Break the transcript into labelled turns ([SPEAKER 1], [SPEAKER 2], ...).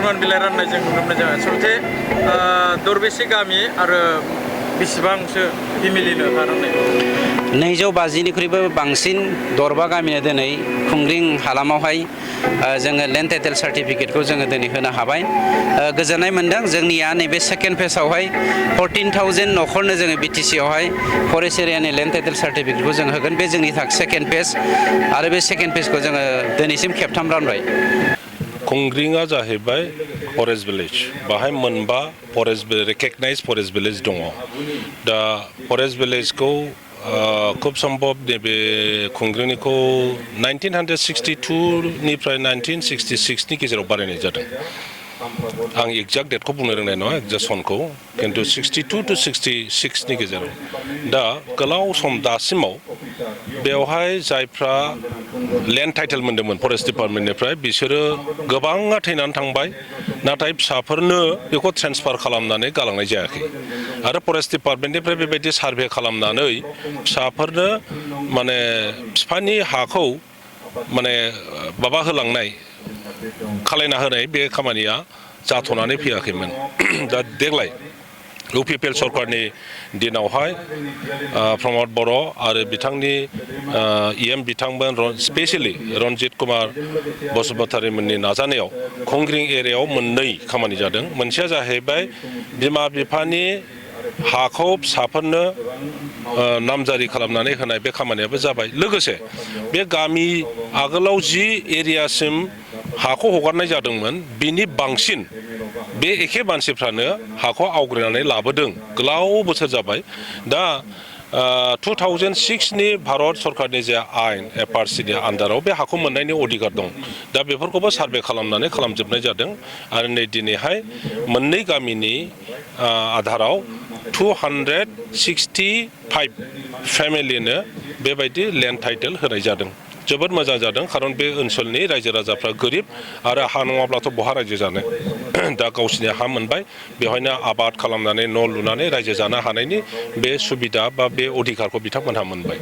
[SPEAKER 1] फोरमान बिलाइ राननाय जों नुनो मोननाय जाबाय आसलथे दरबेसे गामि आरो बेसेबांसो फेमिलिनो हा राननाय
[SPEAKER 2] 250निख्रुइबो बांसिन दरबा गामिया दिनै खुंग्रिं हालामावहाय जोङो लेन्ड टाइटेल सार्टिफिकेटखौ जोङो दिनै होनो हाबाय गोजोननाय मोनदों जोंनिया नैबे सेकेन्ड फेजआवहाय 14,000 न'खरनो जोङो BTC आवहाय फरेस्ट एरियानि लेन्ड टाइटेल सार्टिफिकेटखौ जों होगोन बे जोंनि थाखाय सेकेन्ड फेज आरो बे सेकेन्ड फेजखौ जोङो दिनैसिम खेबथाम रानबाय
[SPEAKER 3] खुंग्रिंआ जाहैबाय फरेस्ट भिलेज बाहाय मोनबा फरेस्ट रेकगनाइज फरेस्ट भिलेज दङ दा फरेस्ट भिलेजखौ खूब सम्भव नैबे खुंग्रिंनिखौ 1962 निफ्राय 1966 नि गेजेराव बानायनाय जादों आं एक्जाक्ट डेटखौ बुंनो रोंनाय नङा एक्जाक्ट सनखौ किन्तु 62 to 66 नि गेजेराव दा गोलाव सम दासिमाव बेवहाय जायफ्रा लेन्ड टाइटेल मोन्दोंमोन फरेस्ट डिपार्टमेन्टनिफ्राय बिसोरो गोबाङा थैनानै थांबाय नाथाय फिसाफोरनो बेखौ ट्रेन्सफार खालामनानै गालांनाय जायाखै आरो फरेस्ट डिपार्टमेन्टनिफ्राय बेबायदि सार्भे खालामनानै फिसाफोरनो माने बिफानि हाखौ माने माबा होलांनाय खालायना होनाय बे खामानिया जाथ'नानै फैयाखैमोन दा देग्लाय UPPL सरकारनि दिनावहाय प्रमद बर' आरो बिथांनि EM बिथांमोन स्पेसियेलि रन्जित कुमार बसुमतारीमोननि नाजानायाव खुंग्रिं एरियायाव मोननै खामानि जादों मोनसेया जाहैबाय बिमा बिफानि हाखौ फिसाफोरनो नामजारि खालामनानै होनाय बे खामानियाबो जाबाय लोगोसे बे गामि आगोलाव जि एरियासिम हाखौ हगारनाय जादोंमोन बिनि बांसिन बे एखे मानसिफ्रानो हाखौ आवग्रिनानै लाबोदों गोलाव बोसोर जाबाय दा 2006 नि भारत सरकारनि जे आयेन FRC नि आन्दाराव बे हाखौ मोननायनि अधिकार दं दा बेफोरखौबो सार्भे खालामनानै खालामजोबनाय जादों आरो नै दिनैहाय मोननै गामिनि आधाराव 265 फेमिलिनो बेबायदि लेन्ड टाइटेल होनाय जादों जोबोद मोजां जादों खारन बे ओनसोलनि रायजो राजाफ्रा गोरिब आरो हा नङाब्लाथ' बहा रायजो जानो दा गावसिनि हा मोनबाय बेवहायनो आबाद खालामनानै न' लुनानै रायजो जानो हानायनि बे सुबिदा बा बे अधिकारखौ बिथांमोनहा मोनबाय